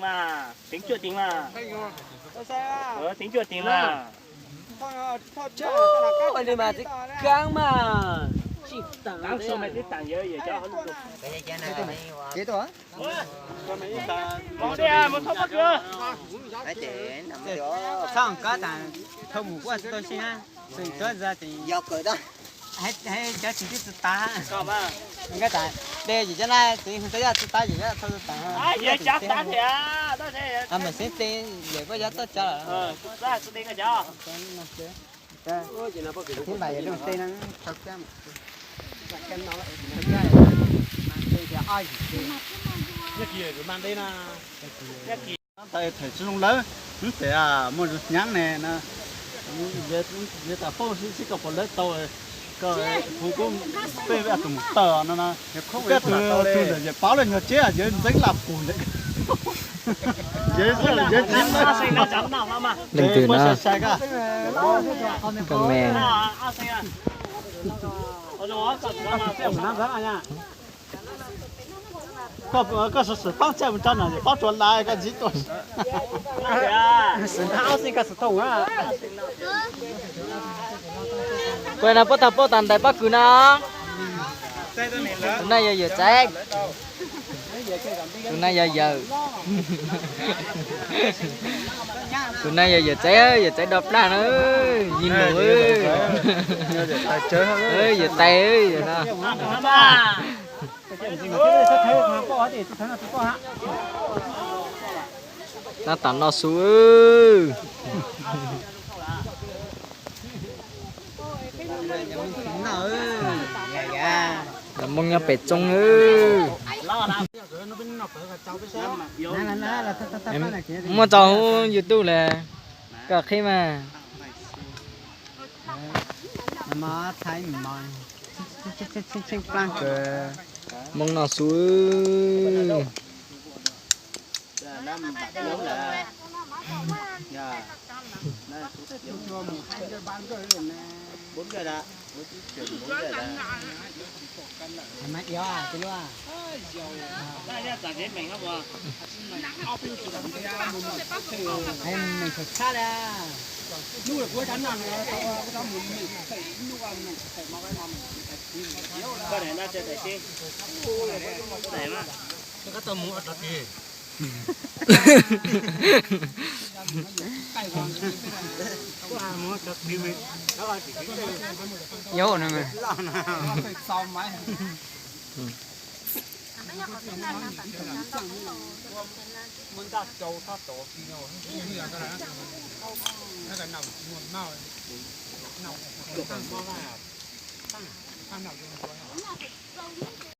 Mas, tính cuột tình mà. Ờ, tính cuột tình mà. Ua li mas tib kaab mas. Kaab sua mas tib taam yawg yawm cov. Txhob kab taag thau mus kuaj tsi tau sib na. Xeem tuab za ces yog kawm tau. Hais cov tsis txawj tav. Nkaj tas de yim cov na txiv hu tau yaj txawj tav yim yaj txawj tav. Mas xeeb txi yawm koj yog txoj cov lawm. Tib npam yawg looj txi no. Thaum tsis zoo lawm, wb tes muaj zoo hnyaab ne, yawg tas fauj sib sib koj puas lawv tau, koj hu kuv peb tus mus tawm no no, koj tus ntawm yawg paub lawm nyuag tsev yawg ntxeev laj pug ntawd. Leej twg no? Koj me. Koj sawv sawv paab txhaj mus tso no yawg paub tsuas lawm koj ntsib tuaj. Puas no puab tau paub tas ntais pob kws no? Tus no yog yawm txaiv. Tus no yog yawm. Tus no yog yawm txaiv, yawm txaiv do plaj na. Yig nus, yawm tais no. Tab tom noj su. Cov Moob nyob pem txoov. Muaj tso hauv YouTube lawm, koj qhib mas. Moob noj su.